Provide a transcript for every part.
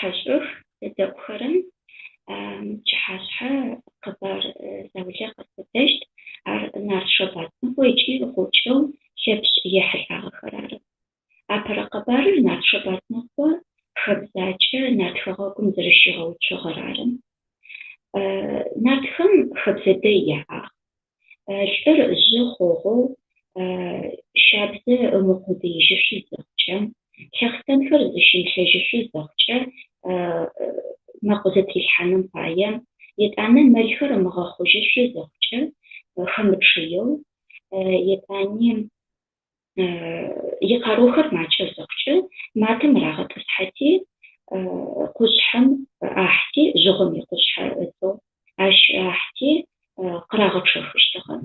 Тхьэшӏух зэдэӏухэрэм пчыхьашъхьэ къэбар заулэ къэсӏотэщт. Ар Нарт Шэбатныкъо ыкӏи гъукӏэу Лъэпшъ ехьылӏагъэхэр ары. Апэрэ къэбарыр Нарт Шэбатныкъо хэбзакӏэ Нарт хэгъэгум зэрэщигъэуцугъэр ары. Нартхэм хэбзэ дэй яӏагъ. Лӏыр жъы хъугъэу щабзэ ымыкъудыижьышъу зыхъукӏэ, лъэхъстэнхэр зыщимылъэжьышъу зыхъукӏэ мэкъу зэтрилъхьаным пае, етӏанэ мэлхэр ымыгъэхъужьышъу зыхъукӏэ хэмычъыеу, етӏани икъарыухэр макӏэ зыхъукӏэ матэм рагъэтӏысхьэти, къушъхьэм ахьти, жъыгъом икъушъхьэ ыцӏэу ащ ахьти къырагъэчъэхыщтыгъэ.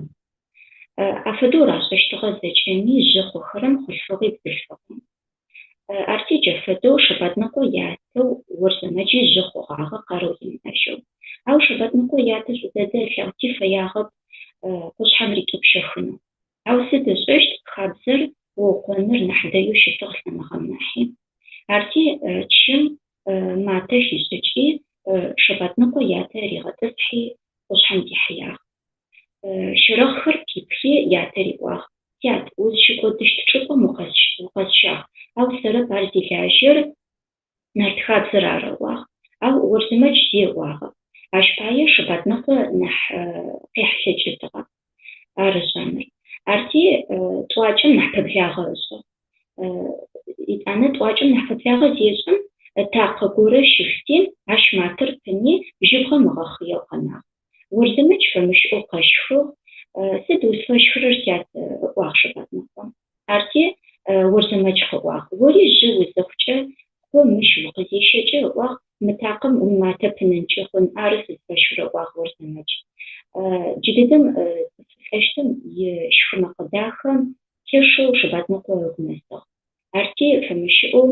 Афэдэу рашӏэщтыгъэ зэкӏэми жъы хъухэрэм хъулъфыгъи бзылъфыгъи. Арти джа фэдэу Шэбатныкъо ятэу Орзэмэджи жъы хъугъагъэ къарыу имыӏэжьэу. Ау Шэбатныкъо ятэ шӏу дэдэ ылъэгъути фэягъэп къушъхьэм ритӏупщэхынэу. Ау сыд ышӏэщт, хабзэр ыукъоныр нахь дэеу щытыгъ лӏэныгъэм нахьи. Арти чым матэ хишӏыкӏи, Шэбатныкъо ятэ ригъэтӏысхьи, къушъхьэм дихьыягъ. Щэрэхъхэр пипхи, ятэ риӏуагъ, Тят, узщыкӏодыщт чӏыпӏэм укъэсщагъ, ау сэрэп ар зилажьэр, нарт хабзэр ары, ыӏуагъ. Ау Орзэмэдж зи ыӏуагъэп. Ащ пае Шэбатныкъо нахь къехьылъэкӏытыгъэ ар ышӏэныр. Арти тӏуакӏэм нахь пэблагъэ ышӏыгъ. Етӏанэ тӏуакӏэм нахь пэблагъэ зешӏым, такъэ горэ щылъти, ащ матэр пыни, жьыбгъэм ыгъэхъыеу къэнагъ. Орзэмэдж фэмыщыӏэу къэщхыгъ. Сыд узфэщхырэр, сят? ыӏуагъ Шэбатныкъо. Арти Орзэмэдж къыӏуагъ, Ори жъы узыхъукӏэ, пкъо мыщ укъызищэкӏэ, ыӏуагъ, мы такъэм уиматэ пынынкӏи хъун, ары сызфэщхырэр, ыӏуагъ Орзэмэдж. Джыдэдэм цӏыф лӏэщтым ищхы мэкъэ дахэ лъэшэу Шэбатныкъо ыгу нэсыгъ. Арти фэмыщыӏэу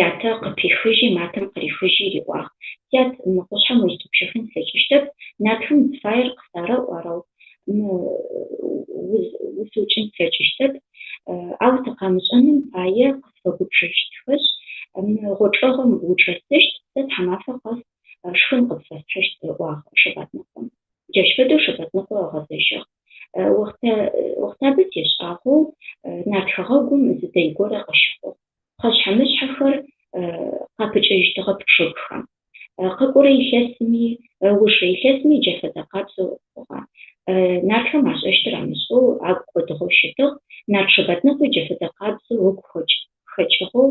ятэ къыпихыжьи, матэм къырихыжьи риӏуагъ, Тят, мы къушъхьэм уистӏупщэхын слъэкӏыщтэп, нартхэм зыфаер къысарэӏу, арэу мы усыукӏын слъэкӏыщтэп, ау тыкъамышӏэным пае къысфэгубжыщтхэшъ, мы гъочӏэгъым учӏэсыщт, сэ тхьамафэ къэс шхын къыпфэсхьыщт, ыӏуагъ Шэбатныкъом. Джащ фэдэу Шэбатныкъо ыгъэзэжьыгъ. Охътэ охътабэ тешӏагъэу нарт хэгъэгум зы дэй горэ къыщыхъугъ. Пхъэшъхьэ-мышъхьэхэр къапыкӏэжьыщтыгъэп чъыгхэм. Къэкӏорэ илъэсми, ыужырэ илъэсми джа фэдэ къабзэу хъугъэ. Нартхэм ашӏэщтыр амышӏэу агу кӏодыгъэу щытыгъ. Нарт Шэбатныкъуи джа фэдэ къабзэу ыгу хэкӏыгъэу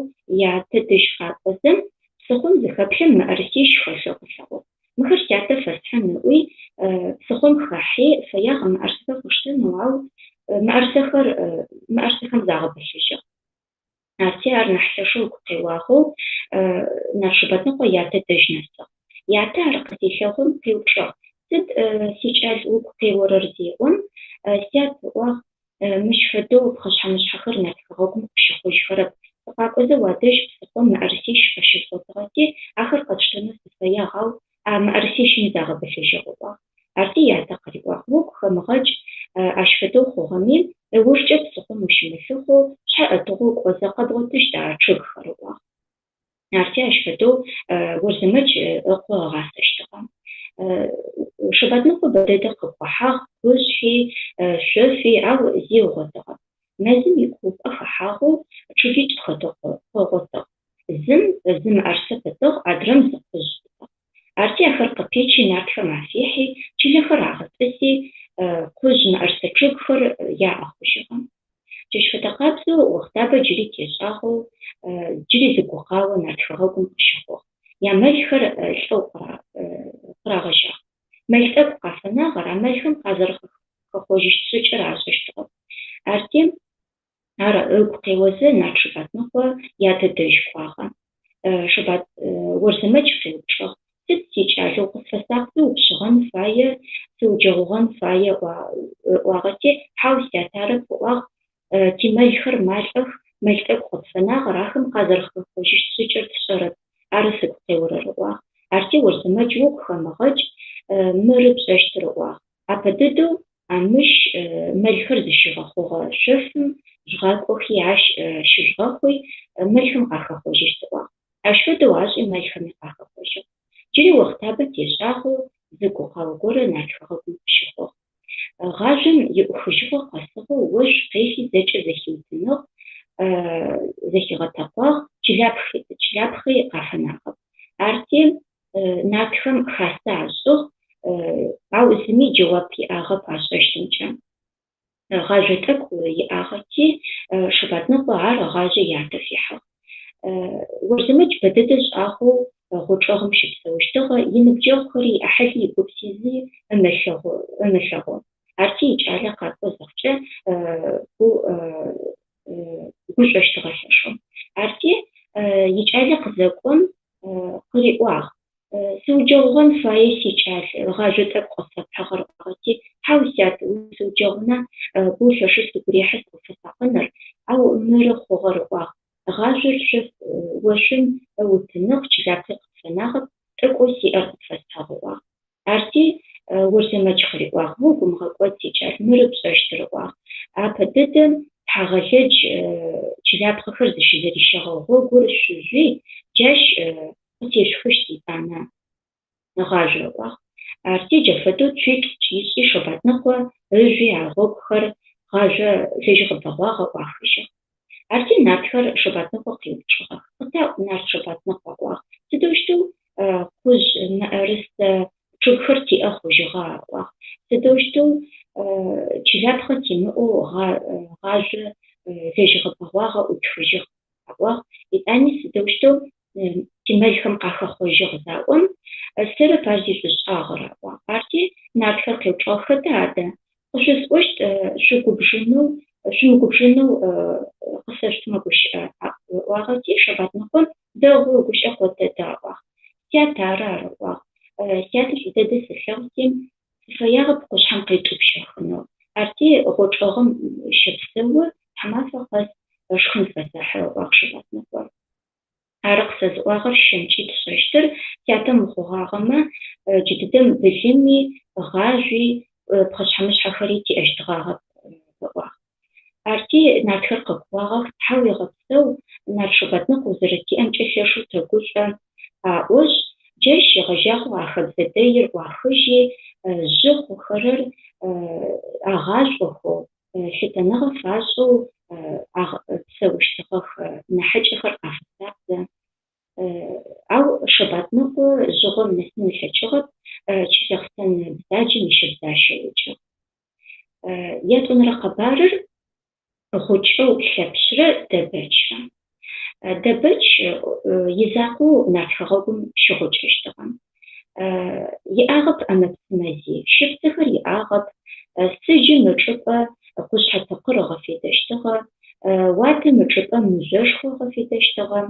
ятэ дэжь къакӏозэ, псыхъом зыхэплъэм мыӏэрысищ хэлъэу къылъэгъугъ. Мыхэр сятэ фэсхьын ыӏуи, псыхъом хахьи, фэягъ мыӏэрысэхэр къыштэнэу, ау мыӏэрысэхэр мыӏэрысэхэм загъэбылъыжьыгъ. Арти ар нахь лъэшэу ыгу къеуагъэу Нарт Шэбатныкъо ятэ дэжь нэсыгъ. Ятэ ар къызелъэгъум къеупчӏыгъ, Сыд, сикӏал, угу къеорэр зеӏом, сят ыӏуагъ, Мыщ фэдэу пхъэшъхьэ-мышъхьэхэр нарт хэгъэгум къыщыхъужьхэрэп. Сыкъакӏозэ уадэжь псыхъом мыӏэрысищ къыщызгъотыгъэти, ахэр къэсштэнэу сыфэягъ, ау а мыӏэрысищми загъэбылъыжьыгъ, ыӏуагъ. Арти ятэ къыриӏуагъ, Угу хэмыгъэкӏ, ащ фэдэу хъугъэми, ыужкӏэ псыхъом ущымылъыхъоу, пшъхьэ ӏэтыгъэу кӏозэ къэбгъотыщт а чъыгхэр, ыӏуагъ. Арти ащ фэдэу Орзэмэдж ыкъо ыгъасэщтыгъэ. Шэбатныкъо бэдэдэ къыкӏухьагъ, къушъхьи, шъофи, ау зи ыгъотыгъэп. Мэзым икуупӏэ хэхьагъэу чъыгитӏу хэтэу къыгъотыгъ. Зым зы мыӏэрысэ пытыгъ, адрэм зы къужъ пытыгъ. Арти ахэр къыпичи нартхэм афихьи, чылэхэр агъэтӏыси, къужъ мыӏэрысэ чъыгхэр яӏэ хъужьыгъэ. Джащ фэдэ къабзэу охътабэ джыри тешӏагъэу джыри зы гукъао нарт хэгъэгум къыщыхъугъ. Ямэлхэр лӏэу къырагъэжьагъ. Мэл тӏэкӏу къафэнагъэр а мэлхэм къазэрэхэхъожьыщт шӏыкӏэр ашӏэщтыгъэп. Арти ар ыгу къеозэ нарт Шэбатныкъо ятэ дэжь кӏуагъэ. Шэбат Орзэмэдж къеупчӏыгъ, Сыд, сикӏал, укъысфэсакъзэ упшъыгъэн фае, сыуджэгъугъэн фае ыӏуагъэти, хьау, сят, арэп, ыӏуагъ, тимэлхэр малӏэх, мэл тӏэкӏу къытфэнагъэр, ахэм къазэрэхэхъожьыщт шӏыкӏэр тшӏэрэп, ары сыгу къеорэр, ыӏуагъ. Арти Орзэмэдж угу хэмыгъэкӏ, мыры пшӏэщтыр, ыӏуагъ. Апэ дэдэу Амыщ мэлхэр зыщигъэхъугъэ шъофым жъугъакӏохи, ащ щыжъугъэхъуи, мэлхэм къахэхъожьыщт, ыӏуагъ. Ащ фэдэу ашӏи мэлхэми къахэхъожьыгъ. Джыри охътабэ тешӏагъэу зы гукъао горэ нарт хэгъэгум къыщыхъугъ. Гъажъом иӏухыжьыгъо къэсыгъэу ошъу къехи зэкӏэ зэхиутыныгъ, зэхигъэтэкъуагъ, чылапхъи къафэнагъэп. Арти нартхэм хасэ ашӏыгъ, ау зыми джэуап иӏагъэп ашӏэщтымкӏэ. Гъажъо тӏэкӏу иӏагъэти, Шэбатныкъо ар ыгъажъи ятэ фихьыгъ. Орзэмэдж бэдэдэ шӏагъэу гъочӏэгъым щыпсэущтыгъэ, иныбджэгъухэри, иӏахьыли, игупси зи ымылъэгъоу. Арти икӏалэ къакӏо зыхъукӏэ гушӏощтыгъэ лъэшэу. Арти икӏалэ къызэкӏом къыриӏуагъ, Сыуджэгъугъэн фае, сикӏал, гъажъо тӏэкӏу къысфэпхьыгъэр ыӏуагъэти, хьау, сят, сыуджэгъуна, боу лъэшэу сыгу рехьы сыкъыпфэсакъыныр, ау мыры хъугъэр ыӏуагъ, гъажъор шъоф ошъум ыутыныгъ, чылапхъи къыпфэнагъэп, тӏэкӏоу сиӏэр къыпфэсхьыгъ ыӏуагъ. Арти Орзэмэдж къыриӏуагъ, Угу умыгъэкӏод, сикӏал, мыры пшӏэщтыр ыӏуагъ. Апэ дэдэм Тхьагъэлэдж чылапхъэхэр зыщызэрищэгъэ гъогур шъужъуи, джащ къытешъухыщт етӏанэ гъажъо ыӏуагъ. Арти джа фэдэу цуитӏу кӏишӏи Шэбатныкъо ыжъуи а гъогухэр гъажъо лэжьыгъэ бэгъуагъэ ӏуахыжьыгъ. Арти нартхэр Шэбатныкъо къеупчӏыгъэх. Къытаӏу, нарт Шэбатныкъу, аӏуагъ, сыдэущтэу къужъ мыӏэрысэ чъыгхэр тиӏэ хъужьыгъа? аӏуагъ. Сыдэущтэу чылапхъэ тимыӏэу гъажъо лэжьыгъэ бэгъуагъэ ӏутхыжьыгъ? Аӏуагъ. Етӏани сыдэущтэу тимэлхэм къахэхъожьыгъ заӏом, сэрэп ар зишӏушӏагъэр аӏуагъ. Арти нартхэр къеупчӏыгъэх, Хэта адэ? Къышъосӏощт шъугубжынэу, шъумыгубжынэу къысэшъутымэ гущыӏэ, ыӏуагъэти, Шэбатныкъо дэгъу гущыӏэ къотэты аӏуагъ. Сят ары ар ыӏуагъ. Сятэ шӏу дэдэ сэлъэгъути, сыфэягъэп къушъхьэм къетӏупщэхынэу. Арти гъочӏэгъым щэпсэу, тхьамафэ къэс шхын фэсэхьы, ыӏуагъ Шэбатныкъо. Ары къысэзыӏуагъэр щэмкӏи тшӏэщтыр, сятэ мыхъугъагъэмэ, джыдэдэм былыми, гъажъуи, пхъэшъхьэ-мышъхьэхэри тиӏэщтыгъагъэп, ыӏуагъ. Арти нартхэр къэкууагъэх, Тхьауегъэпсэу, нарт Шэбатныкъу узэрэтиӏэмкӏэ лъэшэу тэгушӏо, аӏошъ, джащ щегъэжьагъэу а хэбзэ дэир ӏуахыжьи, жъы хъухэрэр агъашӏохэу, лъытэныгъэ фашӏэу псэущтыгъэх, нахьыкӏэхэр къафэсакъзэ. Ау Шэбатныкъо жъыгъом нэсын ылъэкӏыгъэп, чылэхъстэн бзаджэм ищэбзащэ ыукӏыгъ. Ятӏонэрэ къэбарыр гъукӏэу Лъэпшърэ Дэбэчрэ. Дэбэч изакъоу нарт хэгъэгум щыгъукӏэщтыгъэ. Иӏагъэп ӏэмэ-псымэ зи, щыпсэхэр иӏагъэп, сыджым ычӏыпӏэ къушъхьэ тыкъыр ыгъэфедэщтыгъэ, уатэм ычӏыпӏэ мыжъошхо ыгъэфедэщтыгъэ,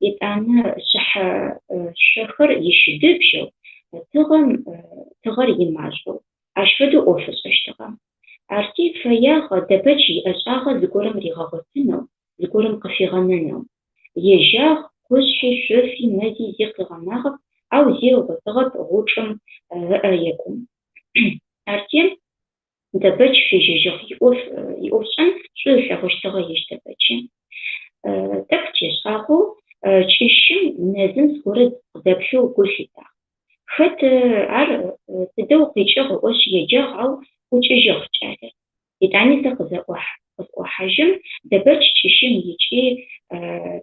етӏанэ шъыхьэ шъохэр ищыдыбжьэу, тыгъэм тыгъэр имашӏоу. Ащ фэдэу ӏоф ышӏэщтыгъэ. Арти фэягъ Дэбэч иӏэшӏагъэ зыгорэм ригъэгъотынэу, зыгорэм къыфигъэнэнэу. Ежьагъ, къушъхьи, шъофи, мэзи зи къыгъэнагъэп, ау зи ыгъотыгъэп гъучӏым ыӏэ екӏун. Арти Дэбэч фежьэжьыгъ, иӏоф иӏофшӏэн шӏу ылъэгъущтыгъэ ежь Дэбэчи. Тӏэкӏу тешӏагъэу кӏыщым нэзым зыгорэ къыдэплъэу гу лъитагъ. Хэт ар, тыдэ укъикӏыгъ ыӏошъ еджагъ, ау ӏукӏыжьыгъ кӏалэр. Етӏани зэ къызэӏохь, къызӏохьажьым, Дэбэч кӏыщым икӏи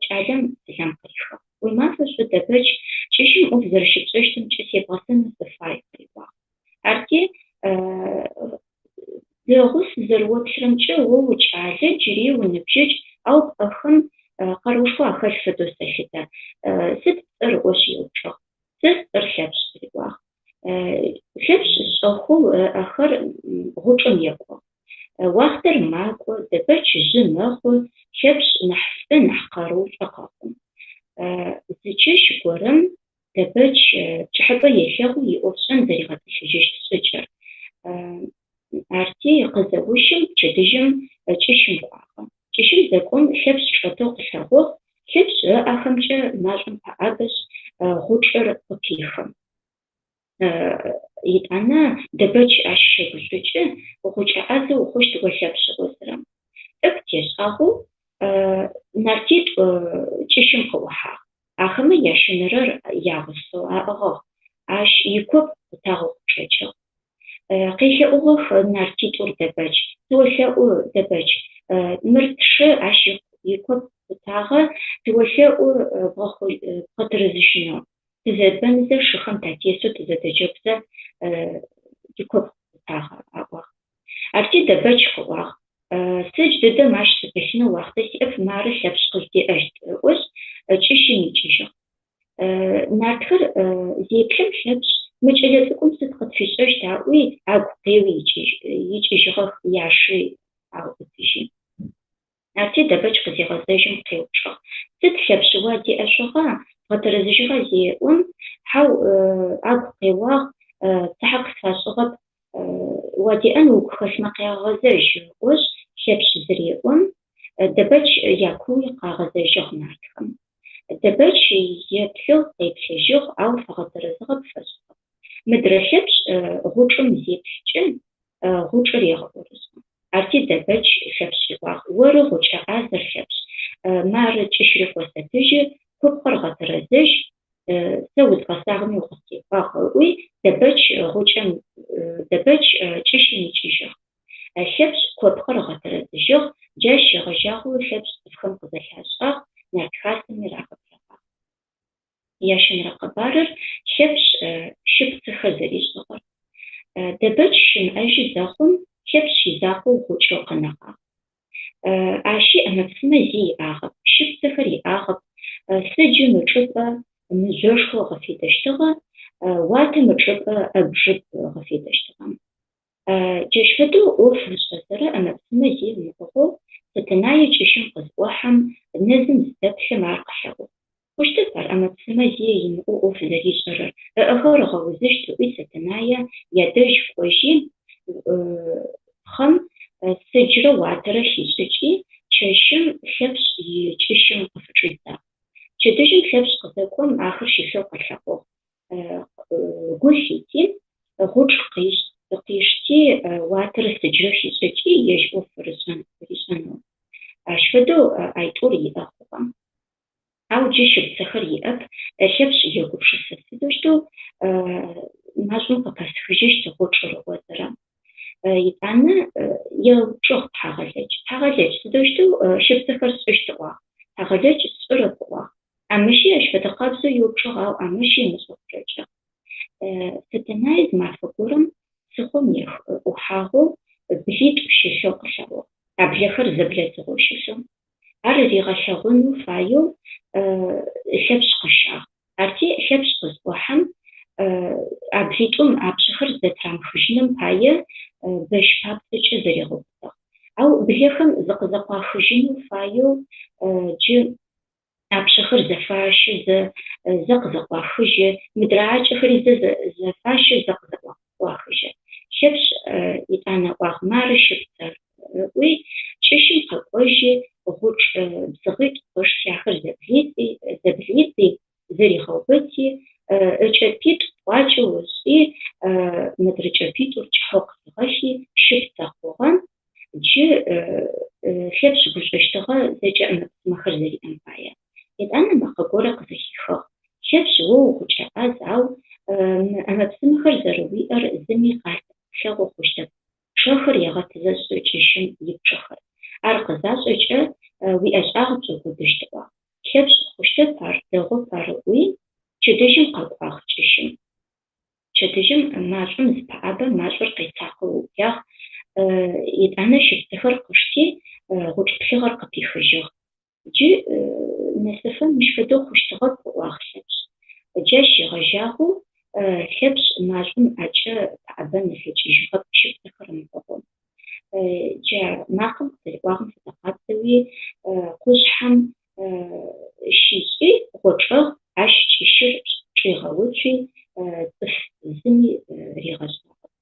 кӏалэм сэлам къырихыгъ. Уимафэ шӏу, Дэбэч, кӏыщым ӏоф зэрэщыпшӏэщтымкӏэ себгъэсэнэу сыфай, къыриӏуагъ. Арти, дэгъу сызэрэоплъырэмкӏэ, о укӏалэ, джыри уныбжьыкӏ, ау пӏэхэм къарыушхо ахэлъ фэдэу сэлъытэ. Сыд пцӏэр ыӏошъ еупчӏыгъ. Сэ сцӏэр Лъэпшъ, къыриӏуагъ. Лъэпшъ шӏэхэу ыӏэхэр гъучӏым екӏугъ. Уахътэр макӏо, Дэбэч жъы мэхъу, Лъэпшъ нахь лӏы, нахь къарыушӏо къэхъу. Зы чэщ горэм Дэбэч пкӏыхьапӏэ елъэгъу иӏофшӏэн зэригъэтӏылъыжьыщт шӏыкӏэр. Арти къызэущым пчэдыжьым кӏыщым кӏуагъэ. Кӏыщым зэкӏом Лъэпшъ чӏэтэу къылъэгъугъ, Лъэпшъ ыӏэхэмкӏэ машӏом пэӏабэшъ, гъучӏыр къыпехы. Етӏанэ Дэбэч ащ щэгушӏукӏы, гъукӏэ ӏазэ ухъущт о Лъэпшъ ыӏозэрэ. Тӏэкӏу тешӏагъэу нартитӏу кӏыщым къыӏухьагъ. Ахэмэ ящэнэрэр ягъусэу аӏыгъыгъ. Ащ икопкъ къутагъэу къычӏэкӏыгъ. Къелъэӏугъэх нартитӏур Дэбэч. Тыолъэӏу, Дэбэч, мыр тшы, ащ икопкъ къутагъэ, тыолъэӏу бгъэтэрэзыжьынэу. Тызэбэнзэ шыхэм татесэу тызэдэджэгузэ тикопкъ къутагъэ, аӏуагъ. Арти Дэбэч къыӏуагъ, Сэ джыдэдэм ащ сыпылъынэу уахътэ сиӏэп, мары Лъэпшъ къыздеӏэщт, ыӏошъ, кӏыщым икӏыжьыгъ. Нартхэр зеплъым Лъэпшъ мы кӏэлэцӏыкӏум сыд къытфишӏэщт аӏуи, агу къеуи икӏыжьыгъэх, яши аубытыжьи. Арти Дэбэч къызегъэзэжьым къеупчӏыгъ, Сыд Лъэпшъ уадеӏэшъугъа, бгъэтэрэзыжьыгъа зеӏом, хьау, агу къеуагъ, цыхьэ къысфашӏыгъэп, уадеӏэн угу хэлъмэ къягъэзэжь ыӏошъ, Лъэпшъ зыреӏом, Дэбэч якууи къагъэзэжьыгъ нартхэм. Дэбэч еплъыгъ, къеплъыжьыгъ, ау фэгъэтэрэзыгъэп, фэшӏыгъэп. Мыдрэ Лъэпшъ гъучӏым зеплъыкӏэ, гъучӏыр егъэӏорышӏэ. Арти Дэбэч Лъэпшъ риӏуагъ, Оры гъукӏэ ӏазэр, Лъэпшъ, мары кӏыщри къосэтыжьы, копкъыр гъэтэрэзыжь, сэ узгъэсагъэми укъыстекӏуагъ, ыӏуи Дэбэч гъукӏэм Дэбэч кӏыщым икӏыжьыгъ. Лъэпшъ копкъыр ыгъэтэрэзыжьыгъ, джащ щегъэжьагъэу Лъэпшъ цӏыфхэм къызэлъашӏагъ, нарт хасэми рагъэблэгъагъ. Ящэнэрэ къэбарыр Лъэпшъ щыпцэхэр зэришӏыгъэр. Дэбэч щымыӏэжьы зэхъум, Лъэпшъ изакъоу гъукӏэу къэнэгъагъ. Ащи ӏэмэ-псымэ зи иӏагъэп, щыпцэхэр иӏагъэп, сыджым ычӏыпӏэ мыжъошхо ыгъэфедэщтыгъэ, уатэм ычӏыпӏэ ӏэбжыб ыгъэфедэщтыгъэ. Джащ фэдэу ӏоф ышӏэзэрэ ӏэмэ-псымэ зи ымыӏыгъэу Сэтэнае кӏыщым къызӏохьэм, нэзым зыдэплъэм ар къылъэгъугъ. Хъущтэп ар ӏэмэ-псымэ зи имыӏэу ӏоф зэришӏэрэр, ыӏэхэр ыгъэузыщт ыӏуи Сэтэнае ядэжь кӏожьи, пхъэм сыджрэ уатэрэ хишӏыкӏи, чэщым Лъэпшъ икӏыщым къыфычӏидзагъ. Пчэдыжьым Лъэпшъ къызэкӏом ахэр щылъэу къылъэгъугъ. Гу лъити, гъучӏ къишти, уатэрэ сыджрэ хишӏыкӏи, ежь ӏоф ришӏэнэу. Ащ фэдэу айтӏур иӏэ хъугъэ. Ау джы щыпцэхэр иӏэп, Лъэпшъ егупшысэ, сыдэущтэу машӏом къыпэсхыжьыщт гъучӏыр ыӏозэрэ. Етӏанэ еупчӏыгъ Тхьагъэлэдж. Тхьагъэлэдж, сыдэущтэу щыпцэхэр сшӏыщт ыӏуагъ. Тхьагъэлэдж сшӏырэп ыӏуагъ. Амыщи ащ фэдэ къабзэу еупчӏыгъ, ау Амыщи ымышӏэу къычӏэкӏыгъ. Сэтэнае зы мафэ горэм псыхъом ӏухьагъэу блитӏу щылъэу къылъэгъугъ. А блэхэр зэблэдзыгъэу щылъэу. Ар ригъэлъэгъунэу фаеу Лъэпшъ къыщагъ. Арти Лъэпшъ къызӏохьэм, а блитӏум апшъэхэр зэтырамыхыжьыным пае бэщ папцӏэкӏэ зэригъэубытыгъ. Ау блэхэм зыкъызэкъуахыжьынэу фаеу джы апшъэхэр зэфащы, зэ зэ къызэкъуахыжьы, мыдрэ акӏэхэри зэ зэфащы, зэ къызэкъуахыжьы. Лъэпшъ етӏанэ ыӏуагъ, мары щыпцэр ыӏуи, кӏыщым къэкӏожьи, гъучӏ бзыгъитӏу къышти, ахэр зэблидзи, зэригъэубыти, ыкӏэпитӏу пӏуакӏэу ышӏи, мыдрэ кӏэпитӏур кӏыхьэу къыригъэхи, щыпцэ хъугъэ. Джы Лъэпшъ гушӏощтыгъэ зэкӏэ ӏэмэ-псымэхэр зэриӏэм пае. Етӏанэ мэкъэ горэ къызэхихыгъ. Лъэпшъ, о угъукӏэ ӏаз, ау мы ӏэмэ-псымэхэр зэрэуиӏэр зыми къалъэгъу хъущтэп. Пчъэхэр егъэтызэ шӏы кӏыщым ипчъэхэр. Ар къызашӏэкӏэ уиӏэшӏагъэ пшӏокӏодыщт, ыӏуагъ. Лъэпшъ хъущтэп ар, дэгъоп ар ыӏуи, пчэдыжьым къэкӏуагъ кӏыщым. Пчэдыжьым машӏом зыпэӏабэм машӏор къецакъэу ыублагъ, етӏанэ щыпцэхэр къышти, гъучӏ плъыгъэр къыпихыжьыгъ. Джы нэсыфэ мыщ фэдэу хъущтыгъэп, ыӏуагъ Лъэпшъ. Джащ щегъэжьагъэу Лъэпшъ машӏом ӏэкӏэ пэӏэбэн ылъэкӏыжьыгъэп, щыпцэхэр ымыӏыгъэу. Джа макъэм къызэриӏуагъэм фэдэ къабзэуи къушъхьэм щишӏи, гъочӏэгъ ащ кӏыщыр чӏигъэуцуи, цӏыф зыми ригъэшӏагъэп.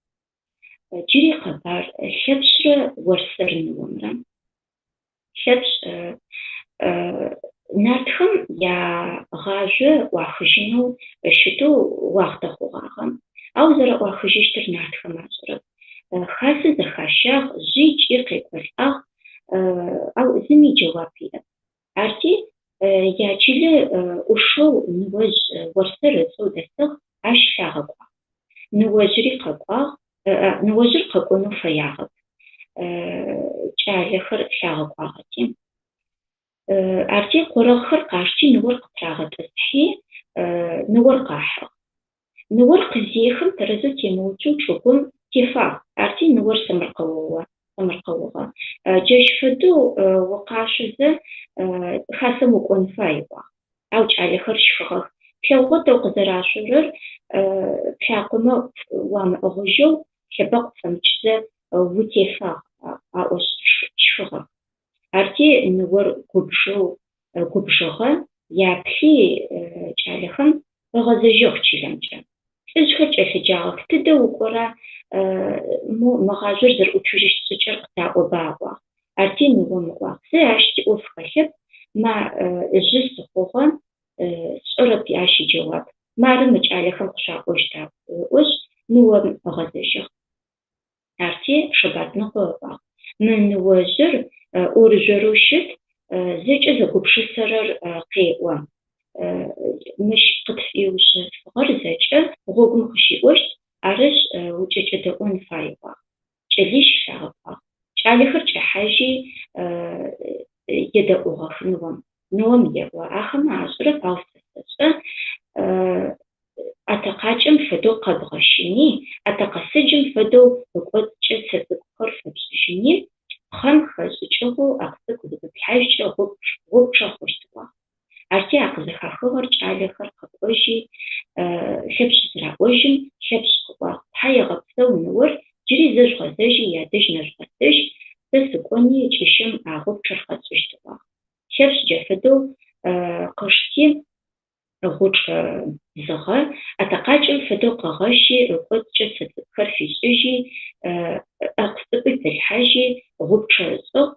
Джыри къэбар Лъэпшърэ Орсэр ныомрэ. Лъэпшъ нартхэм ягъажъо ӏуахыжьынэу щытэу уахътэ хъугъагъэ. Ау зэрэӏуахыжьыщтыр нартхэм ашӏэрэп. Хасэ зэхащагъ, жъи кӏи къекӏолӏагъ, ау зыми джэуап иӏэп. Арти Ячылэ ӏушэу ныожъ Орсэр ыцӏэу дэсыгъ, ащ лъагъэкӏуагъ. Ныожъыри къэкӏуагъ, ныожъыр къэкӏонэу фэягъэп, кӏалэхэр лъагъэкӏуагъэти. Арти къорэгъхэр къашти ныор къытырагъэтӏысхьи, ныор къахьыгъ. Ныор къызехым тэрэзэу темыуцоу чӏыгум тефагъ, арти ныор сэмэркъэугъэ. Джащ фэдэу укъашъозэ хасэм укӏон фай, ыӏуагъ. Ау кӏалэхэр щхыгъэх. Плъэгъугъэ тэ укъызэрашъорэр, плъакъомэ уамыӏыгъыжьэу, лъэбэкъу пфэмычызэ утефагъ, аӏошъ щхыгъэх. Арти ныор губжэу губжыгъэ, яплъи кӏалэхэм ыгъэзэжьыгъ чылэмкӏэ. Лӏыжъхэр кӏэлъыджагъэх, тыдэ укӏора, мо мыгъажъор зэрэӏуцужьыщт шӏыкӏэр къытаӏоба, аӏуагъ. Арти ныом ыӏуагъ, сэ ащ сиӏоф хэлъэп, ма жъы сыхъугъэ, сшӏэрэп ащ иджэуап. Мары мы кӏалэхэм къышъуаӏощт, ыӏошъ, ныом ыгъэзэжьыгъ. Арти Шэбатныкъо ыӏуагъ, мы ныожъыр ӏорыжъорэу щыт, зэкӏэ зэгупшысэрэр къеӏо. Мыщ къытфиушъэфыгъэр зэкӏэ гъогум къыщиӏощт, арышъ, укӏэкӏэдэӏон фай, ыӏуагъ. Кӏэлищ лъагъэкӏуагъ. Кӏалэхэр кӏэхьажьи едэӏугъэх ныом. Ныом еӏо, ахэмэ ашӏэрэп, ау сэ сэшӏэ, атэкъакӏэм фэдэу къэбгъэщыни, атэкъэсыджым фэдэу ыкӏоцӏкӏэ цэ цӏыкӏухэр фэпшӏыжьыни, пхъэм хэшӏыкӏыгъэу ӏэкъ цӏыкӏу зыпыплъхьажькӏэ гъупчъэ хъущт, ыӏуагъ. Арти а къызэхахыгъэр кӏалэхэр къэкӏожьи, Лъэпшъ зыраӏожьым, Лъэпшъ къыӏуагъ, Тхьаегъэпсэу ныор, джыри зэ жъугъэзэжьи ядэжь нэжъугъэсыжь, сэ сыкӏони кӏыщым а гъупчъэр къэсшӏыщт, ыӏуагъ. Лъэпшъ джа фэдэу къышти, гъучӏ бзыгъэ, атэкъакӏэм фэдэу къыгъэщи, ыкӏоцӏкӏэ цэ цӏыкӏухэр фишӏыжьи, ӏэкъу цӏыкӏуи пылъхьажьи, гъупчъэ ышӏыгъ.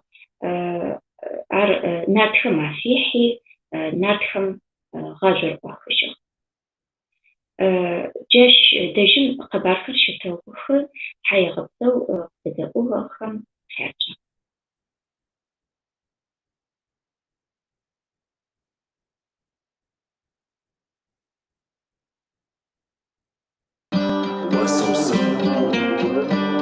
Ар нартхэм афихьи, нартхэм гъажъор ӏуахыжьыгъ. Джащ дэжьым къэбархэр щытэухы, тхьаегъэпсэу къытэдэӏугъэхэм хъяркӏэ. Осэу.